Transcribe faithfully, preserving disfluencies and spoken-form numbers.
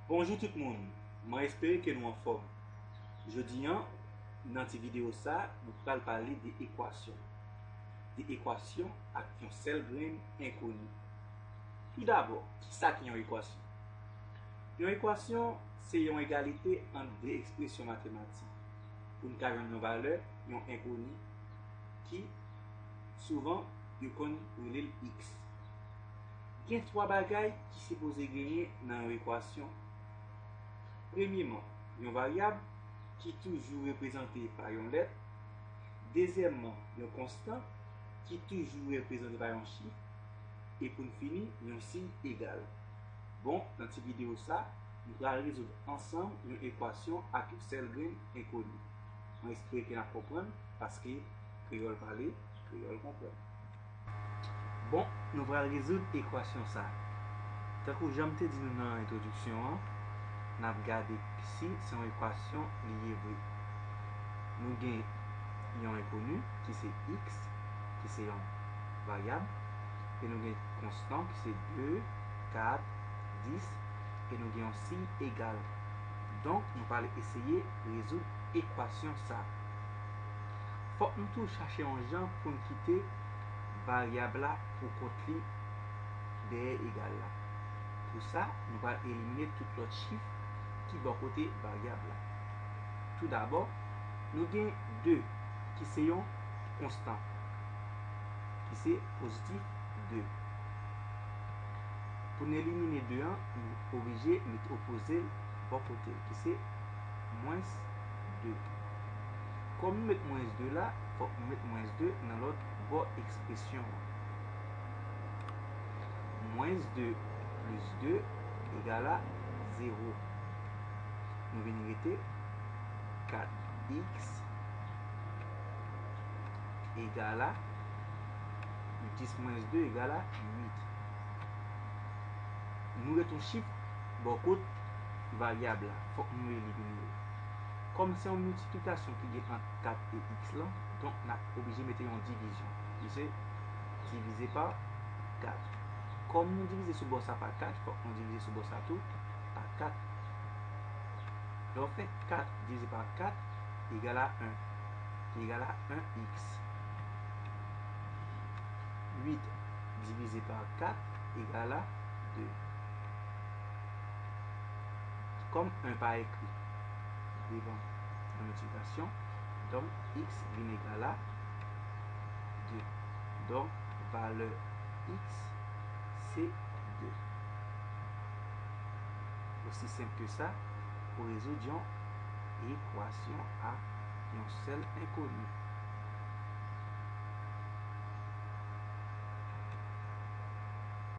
Bonjou tout moun, mwen espere ke nou anfòm. Jodi an, nan ti videyo sa, nou pral pale de ekwasyon. De ekwasyon ak yon sèl grenn enkoni. Toudabò, kisa ki yon ekwasyon? Yon ekwasyon se yon egalite ant de ekspresyon matematik pou n ka jwenn yon valè, yon enkoni, ki souvan yo konn rele l x. Gen twa bagay ki sipoze genyen nan yon ekwasyon. Premyeman, yon varyab ki toujou reprezante pa yon lèt. Dezyèmman, yon konstan ki toujou reprezante pa yon chif. E pou n fini, yon siy egal. Bon, nan ti videyo sa, nou pral rezoud ansanm yon ekwasyon ak yon sèl grenn enkoni. Mwen espere ke n ap konprann, paske kreyòl pale, kreyòl konprann. Bon, nou pral rezoud ekwasyon sa. Tankou jan m te di nou nan entwodiksyon an, n ap gade si se yon ekwasyon li ye vre. Nou gen yon enkoni ki se x, ki se yon varyab, e nou gen konstan ki se de, kat, dis, e nou gen yon siy egal. Donk, nou pral eseye rezoud ekwasyon sa. Fòk nou tou chache yon jan pou n kite varyab la pou kont li dèyè egal la. Pou sa, nou pral elimine tout lòt chif ki bò kote varyab la. Toudabò, nou gen de ki se yon konstan, ki se pozitif de. Pou n elimine de an, nou oblije met opoze l bò kote l, ki se mwens de. Kòm nou met mwens de la, fòk nou met mwens de nan lòt bò ekspresyon an. Mwens de plis de egal a zewo. Nou vin rete kat x egal a dis mwens de egal a uit. Nou ret yon chif bò kot varyab la, fòk nou elimine l. Kòm se yon miltiplikasyon ki gen ant kat e x lan, donk n ap oblije mete yon divizyon, ki se divize pa kat. Kòm nou divize sou bò sa pa kat, fòk nou divize sou bò sa tou pa kat. Lè w fè kat divize pa kat egal a en, ki egal a en x. Uit divize pa kat egal a de. Kòm en pa ekri devan yon miltiplikasyon, donk x vin egal a de. Donk, valè x se de. Osi senp ke sa, pou rezoud yon ekwasyon ak yon sèl enkoni.